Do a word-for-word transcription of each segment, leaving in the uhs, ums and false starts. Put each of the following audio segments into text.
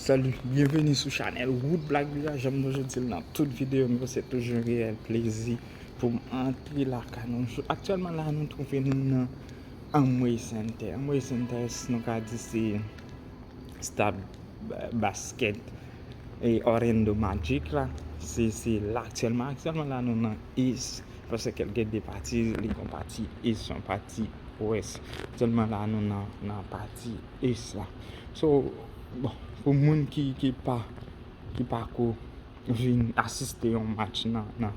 Salut, bienvenue sou chanèl Wood Black Village. Jan m toujou di l nan tout videyo m yo, se toujou yon reyèl plezi pou m antre lakay nou. Aktyèlman la, nou twouve nou nan Amway Center. Amway Center, nou ka di se stad ba-, baskèt e Orlando Magic la. Se, se la aktyèlman. Aktyèlman la, nou nan East. Paske l gen de pati, li gen yon pati East, yon pati West. Sèlman la, nou nan, nan pati East la. So, bon, pou moun ki, ki pa, ki pa ko vin asiste yon match nan, nan,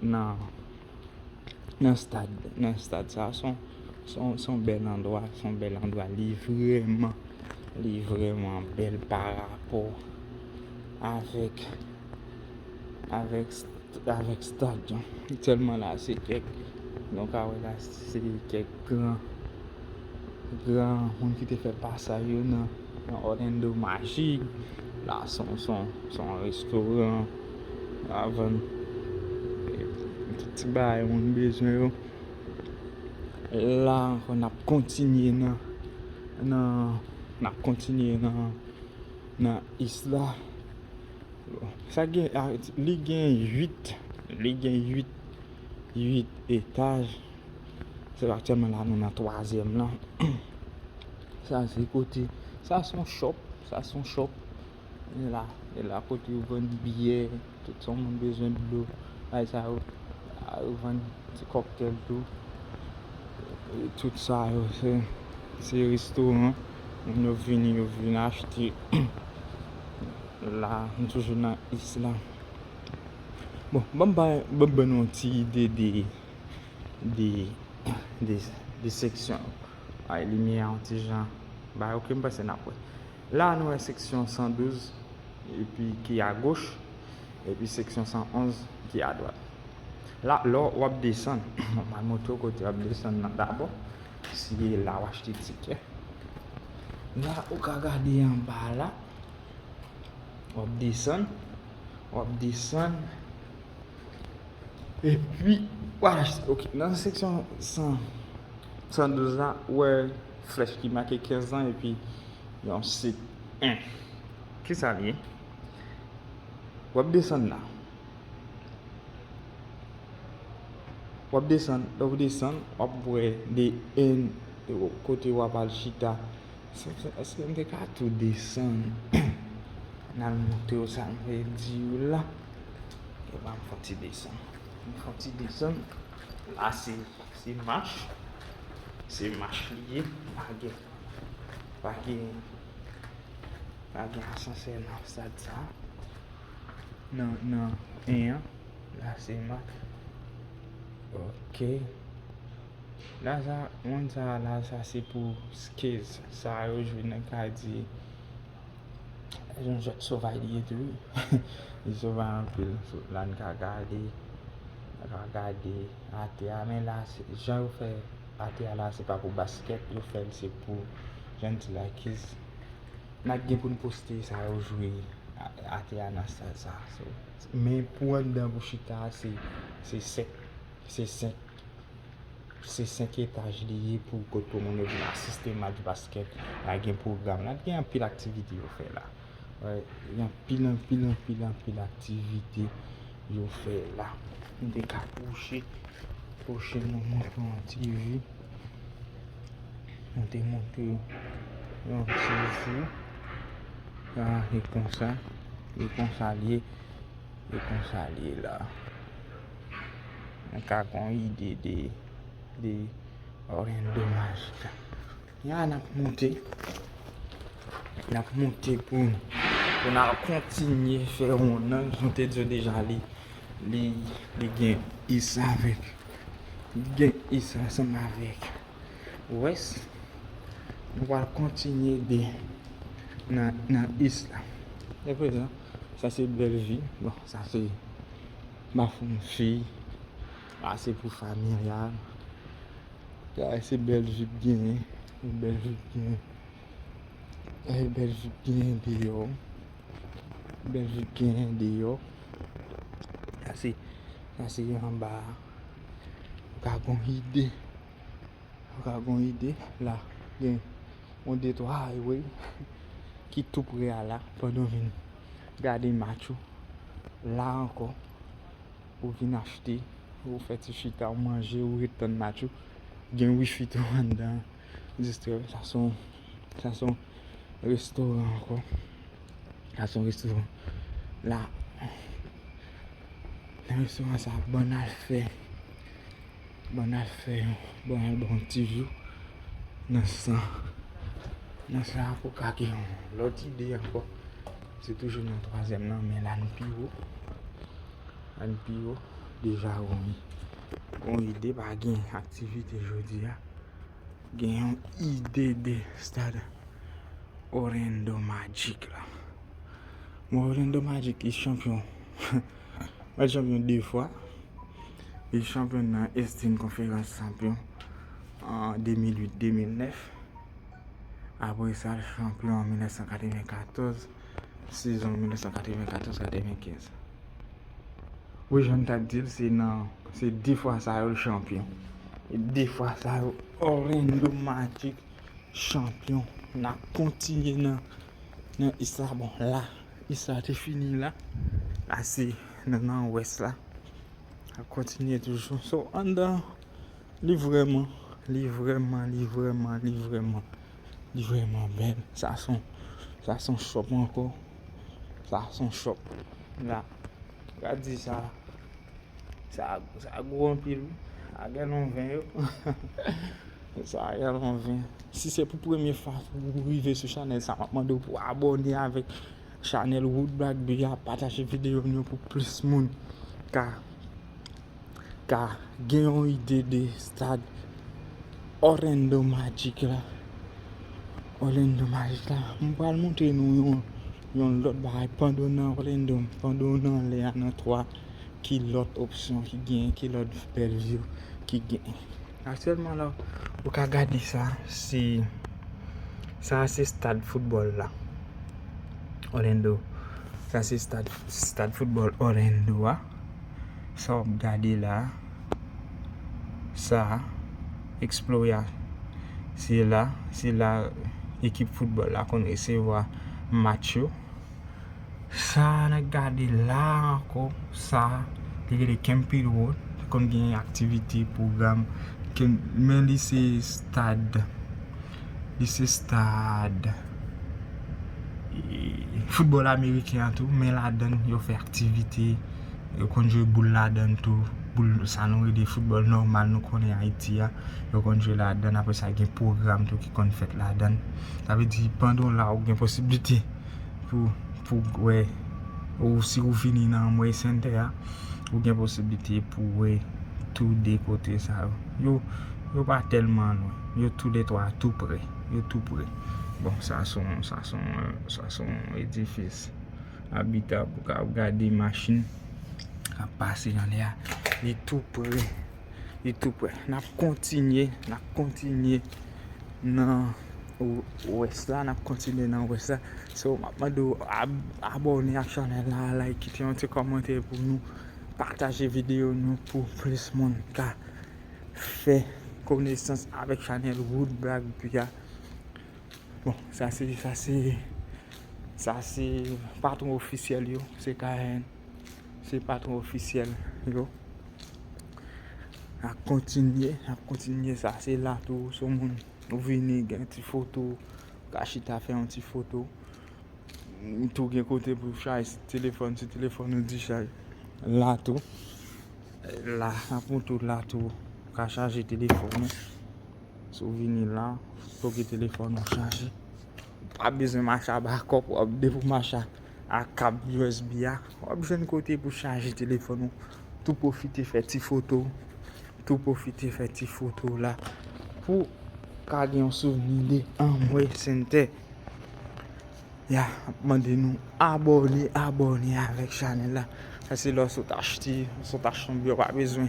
nan, nan stad, nan stad sa, se yon, se yon, se yon bèl andwa, se yon bèl andwa. Li vrèman, li vrèman bèl pa rapò avèk, avèk avèk stad lan. Sèlman la, se kèk, nou ka wè la, se kèk gran, gran moun ki te fè pasaj yo nan, nan Orlando Magic. La, se yon, se yon, se yon restoran. Yo vann, e, tout ti bagay moun bezwen yo. La ankò, n ap kontinye nan, nan, n ap kontinye nan, nan East la. Sa gen, a, li gen uit, li gen uit, uit etaj. Se aktyèlman la, nou nan twazyèm lan. Sa se kote, sa se yon shop, sa se yon shop. E la, e la kote yo vann byè, tout sa moun bezwen dlo. Ay sa yo, a, yo vann ti kòktèl tou. E tout sa yo, se, se restoran. Moun yo vini, yo vin achte. La, m toujou nan East la. Bon, ban m bay, ban m ban nou yon ti ide de, de, de, de seksyon. Ay, limyè a yon ti jan bay, ok, m panse n ap wè. La, nou wè seksyon san douz, epi ki agoch, epi seksyon san onz ki adwat. La, lè w ap desann, m al montre w kote w ap desann nan dabò, si e la w achte tikè. La, ou ka gade anba la, w ap desann, w ap desann, epi, w al achte, ok, nan seksyon san, san douz la, ou wè flèch ki make kenz lan, epi yon sit en. Kisa l ye? W ap desann la. W ap desann, lè w desann, w ap wè de en kote w ap al chita. Se, se, èske m te ka tou desann? N al montre w sa m vle di w la. Epa, m fè yon ti desann. M fè yon ti desann. La, se, se mach. Se mach li ye. Pa gen, pa gen, pa gen asansè nan stad sa. Nan, nan en an. La, se mach. Ok. La sa, moun sa la, sa se pou skills. Sa yo jwe nan ka di, se yon jwèt sovay li ye tou, wi. Li sovay anpil. So, la n ka gade, n ka gade atè a, men la, se, jan yo fè atè a la, se pa pou baskèt, yo fè l, se pou jan n di la, kids. N a gen pou n poste sa yo jwe a-, atè a nan stad sa. So, men pou anndan pou chita a, se, se senk, se senk, se senk etaj li ye pou kote pou moun yo vin asiste match baskèt. N a gen pwogram la, gen anpil aktivite yo fè la. Gen anpil, anpil, anpil, anpil aktivite yo fè la. M te ka pwoche, pwoche nou montre yon ti vi. M te montre yon ti vi. A, e konsa, e konsa l ye, e konsa l ye la. Nou ka gen yon ide de, de Orlando Magic. Ya, n ap monte. N ap monte pou, pou n al kontinye fè wonn nan. Jan m te di w deja, li, li, li gen East avèk, li gen East ansanm avèk West. Nou pral kontinye de, nan, nan East la. Deprezan, sa se Bellevue. Bon, sa se Bafon Fi. Sa se pou familyal. Sa se Bellevue k genyen. Bellevue k genyen. E Bellevue k genyen deyò. Bellevue k genyen deyò. Sa se, sa se anba a. Ou ka gon ide. Ou ka gon ide. La, gen yon de twa highway ki tou pre a la, pandan w vin gade match ou la ankò. Ou vin achte, ou fè ti chita, ou manje, ou ret tann match ou. Gen wifi tou anndan. Distrè, sa se yon, sa se yon restoran ankò. Sa se yon restoran. La, nan restoran sa, bann al fè, bann al fè, bann al ba yon ti vyou nan sa, nan sa pou ka gen yon lòt ide ankò. Se toujou nan twazyèm nan, men la nou pi wo. La nou pi wo. Deja, yon, yon ide, pa gen aktivite jodi a. Gen yon ide de stad Orlando Magic la. Bon, Orlando Magic, li chanpyon. Li chanpyon de fwa. Li chanpyon nan Eastern Conference Champion an de mil uit, de mil nèf. Apre sa, l chanpyon an mil nèf san katrevenkatòz, sezon mil nèf san katrevenkatòz katrevenkenz. Wi, jan m t ap di l, se nan, se de fwa sa yo l chanpyon. E de fwa sa yo, Orlando Magic chanpyon. N ap kontinye nan, nan East la. Bon, la, East la te fini la. La, se nan, nan West la. N ap kontinye toujou. So, anndan, li vrèman, li vrèman, li vrèman, li vrèman, li vrèman bèl. Sa se yon, sa se yon shop ankò. Sa se yon shop. La, gade sa. Sa, sa gwo anpil, wi. Sa galon ven yo. Sa galon ven. Si se pou premye fwa ou rive sou chanèl sa, m ap mande w pou abòne avèk chanèl Wood Black Bee a, pataje videyo nou yo pou plis moun ka, ka gen yon ide de stad Orlando Magic la. Orlando Magic la. M pral montre nou yon, yon lòt bagay pandan w nan Orlando, pandan w nan lè a nan twa, ki lòt opsyon ki gen, ki lòt bèl view ki gen. Aktyèlman la, ou ka gade sa, se, sa se stad foutbòl la. Orlando. Sa se stad, stad foutbòl Orlando a. Sa w ap gade la, sa, Exploria. Se la, se la ekip foutbòl la konn resevwa match yo. Sa n ap gade la ankò, sa, li rele Kempfield Road. Li konn gen aktivite, pwogram, Kem-, men li se stad, li se stad, e, foutbòl ameriken an tou, men ladan l, yo fè aktivite, yo konn jwe boul ladan l tou, boul sa nou rele foutbòl nòmal nou konnen Ayiti a, yo konn jwe ladan l, apre sa gen pwogram tou ki konn fèt ladan l. Sa vle di, pandan w la, ou gen posiblite pou, pou wè, ou si ou vini nan Amway Center a, ou gen posiblite pou wè tou de kote sa yo. Yo, yo pa tèlman lwen. Yo toulètwa tou pre. Yo tou pre. Bon, sa se yon, sa se yon, sa se yon edifis abita pou ka gade machin k ap pase anlè a. Li tou pre. Li tou pre. N ap kontinye, n ap kontinye nan w-, West la, n ap kontinye nan West la. So, m ap mande w ab-, abòne ak chanèl la, like, kite yon ti kòmantè pou nou, pataje videyo nou pou plis moun ka fè konesans avèk chanèl Wood Black Bee a. Bon, sa se, sa se, sa se patwon ofisyèl yo, se K N. Se patwon ofisyèl yo. N ap kontinye, n ap kontinye, sa se la tou, sou moun ou vini, gen ti foto, ou ka chita fè yon ti foto. Tou gen kote pou chaje telefòn, si telefòn ou dichaj. La tou. La, n ap montre w la tou, ou ka chaje telefòn ou. Si w vini la, ploge telefòn ou chaje. Ou pa bezwen mache a bakòp, w ap depi w mache a, a kab U S B a. W ap jwenn kote pou chaje telefòn ou. Tou pwofite fè ti foto. Tou pwofite fè ti foto la. Pou ka gen yon souvni de Amway Center. Ya, m ap mande nou abòne, abòne avèk chanèl la. Sa se lè w sot achte, w sot achte yon biyè, w pa bezwen.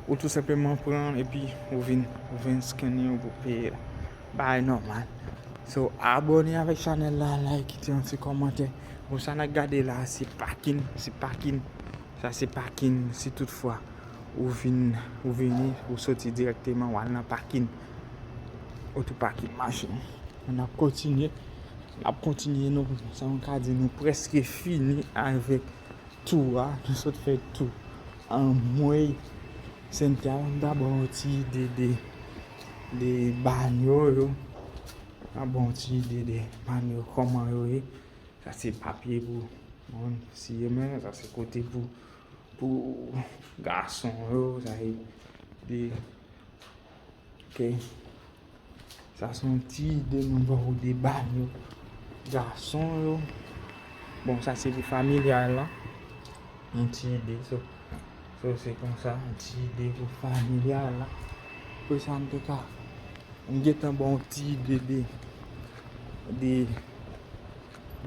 Ou tou senpleman pran l epi ou vin, ou vin scannen yo pou peye la. Bagay nòmal. So, abòne avèk chanèl la, like, kite yon ti kòmantè. Bon, sa n ap gade la, se pakin, se pakin. Sa se pakin, si toutfwa ou vin, ou vini, ou soti dirèkteman, w al nan pakin. Ou tou pakin machin. N ap kontinye. Ap kontinye, nou, sa nou ka di, nou prèske fini avèk tou a. Nou sot fè tou. Anmwey, Cynthia, m ta ba w yon ti ide de, de banyo yo. M ta ba w yon ti ide de banyo, kòman yo ye. Sa se papye pou moun siye, men sa se kote pou, pou gason yo, sa se de, ok. Sa se yon ti ide nou ba w de banyo gason yo. Bon, sa se pou familyal la. Yon ti ide, so, so se konsa, yon ti ide pou familyal la. Apre sa, m te ka, m gentan ba w yon ti ide de, de,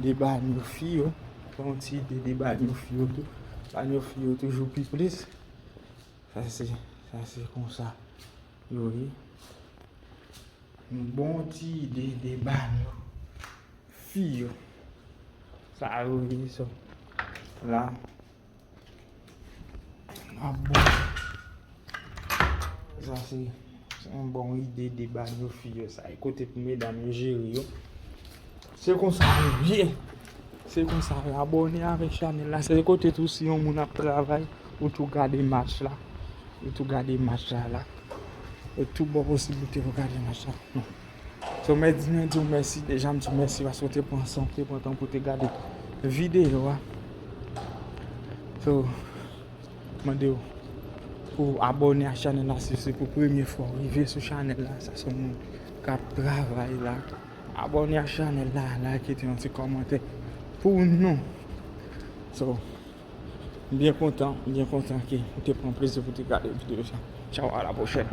de banyo fi yo. Ba w yon ti ide de banyo fi yo tou. Banyo fi yo toujou pi plis. Sa se, sa se konsa yo ye. Yon bon ti ide de banyo fi yo. Sa yo ye, so. La. Ah bon. Sa se, se yon bon ide de banyo fi yo. Sa e kote pou medam yo jere yo. Se konsa yo ye. Se konsa yo. Abòne avèk chanèl la. Se kote tou si yon moun ap travay, ou tou gade match la. Ou tou gade match la la. Ou tou ba w posiblite pou gade match la. So, mwen di, mwen di w mèsi. Deja, m di w mèsi paske w te pran san, w te pran tan pou w te gade videyo a. So, mande w pou abòne a chanèl la si se pou premye fwa w rive sou chanèl la. Sa se yon moun k ap travay la. Abòne a chanèl la, like, kite yon ti kòmantè pou nou. So, m byen kontan, m byen kontan ke w te pran plezi pou w te gade videyo sa. Tchaw, a la pwochèn.